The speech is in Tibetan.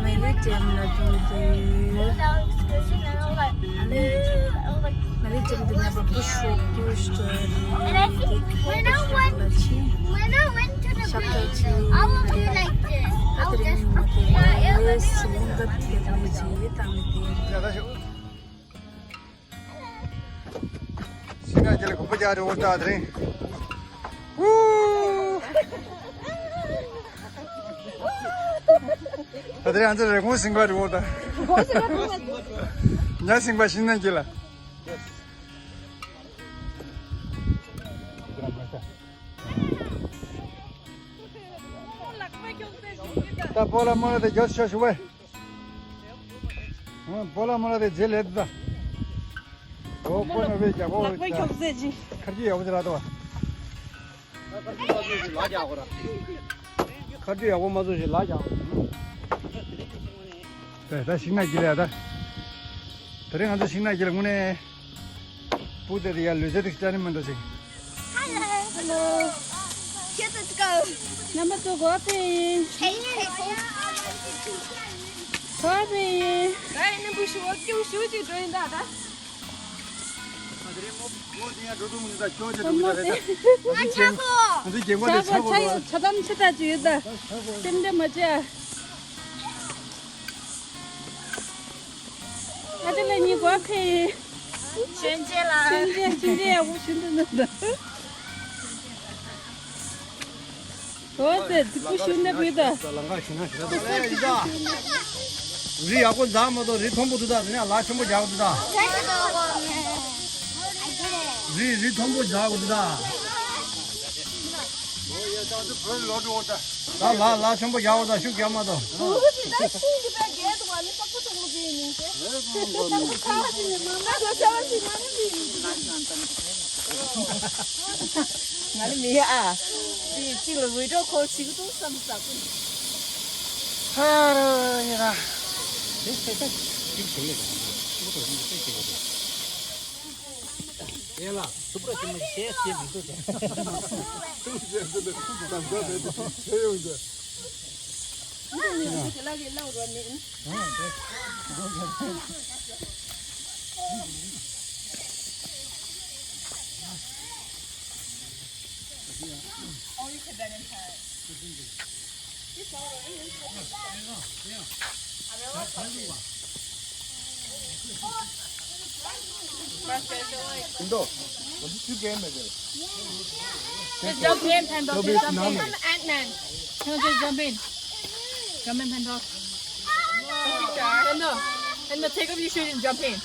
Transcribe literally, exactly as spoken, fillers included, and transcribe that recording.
མེ་རི་ཊེམ་ལ་འགྲོ་དུས། ཨ་ནི་མེ་རི་ཊེམ་དུ་ནས་བ་བུ་ཤོག་ཏུ་ཤོག And I think when I went, when I went to the beach, I will be like this. I will just, yeah, it will be on the ཤིང་ནགས་དཀྱིལ་ལ་དགོན་པ་རྒྱག་རེ་འོ་ད་དེ་རིང་། ཧུ། ད་དེ་རིང་ང་ཚོ་རི་ཀོན་སིང་པ་རེ་འོ་ད། ཉ་སིང་པ་ཤིང་ནགས་དཀྱིལ་ལ། ད་སྤོ་ལགས་རྨོ་ལགས་དེ་རྒྱབ་ཤོག་ཞུ་བས། སྤོ་ལགས་རྨོ་ལགས་དེ་རྗེས་ལས་དུ་ད། འོ་སྤོ་ན་བས་རྒྱབ་འོ། ལག་པས་ཁྱོག་ཟེར་གྱིས། ཁར་ཇི་ཡག་པོ་ཅིག་ལགས་དོ། ཁར་ཇི་ཡག་པོ་མ་བཟོ་ཞིག་ལགས་རྒྱག་དགོས། ད་ཤིང་ནགས་དཀྱིལ་ལ་ད། དེ་རིང་ང་ཚོ་ཤིང་ནགས་དཀྱིལ་ལ་དངོས་གནས། སྤུ་དེ་དེ་ཡར་ལུས་རྩལ་དེ་ཅང་རིང་མི་འདུག་ཅིང་། Hello. Kids, let's go. རྣམ་པ་ཚོ་གོ་ཕེ། Hey, hey, hey. གོ་ཕེ། ད་ཡིན་ན་བུ་ཞུ་བ་སྐྱུག་ཞུ་ཅིག་འགྲོ་ཡིན་ད་ད། ད་དེ་རིང་མོ་མོ་དེ་ཡར་འགྲོ་འདུག་མི་འདུག་ད་ཁྱོད་ཅིག་འགྲོ་མི་འདུག་རེད་ད། ང་ཆག་གོ། ང་ཚོ་རྒན་གོག་དེ་ཆག་གོ། ཆག་གོ་ཆག་དམ་ཆེ་ད་ཅིག་ཡོད་ད། ཆག་གོ། སེམས་ཁྲལ་མ་བྱེད། ཨ་ཅེ་ལགས་གཉིས་གོ་ཕེ། ཆོས་མཇལ་ལ། ཆོས་མཇལ་ཆོས་མཇལ་ཡག་པོ་ཞུ་འདུག་ན་ད། ཨོ་ཙེ་སྡུག་པོ་ཞུ་འདུག་བུ་ད། རི་ཡག་པོ་འཛག་མ་གཏོགས་རི་མཐོན་པོ་འདུག་ད། དེ་ནས་ལ་ཆེན་པོ་རྒྱག་འདུག་ད། རི་རི་མཐོན་པོ་འཛག་འདུག་ད། ད་ལ་ལ་ཆེན་པོ་རྒྱག་འོ་ད་ཤུགས་རྒྱག་མ་གཏོགས། ང་ལ་མི་ཡ་ཨ། ཅི་ཅི་ལ་བི་ཌིའོ་ཁོལ་བྱེད་ཀྱི་འདུག་བསམ་ས་ཀུན། ཧ་རོ་ཡ་ར། ཡ་ལ་སུ་པྲ་ཅི་མི་ཤེས་ཤེས་མི་འདུག་ཟེར། Just jump in, Pando. Just jump in. Ant-Man. Come on, just jump in. Jump in, Pando. Pando, Pando, take off your shoes and jump in.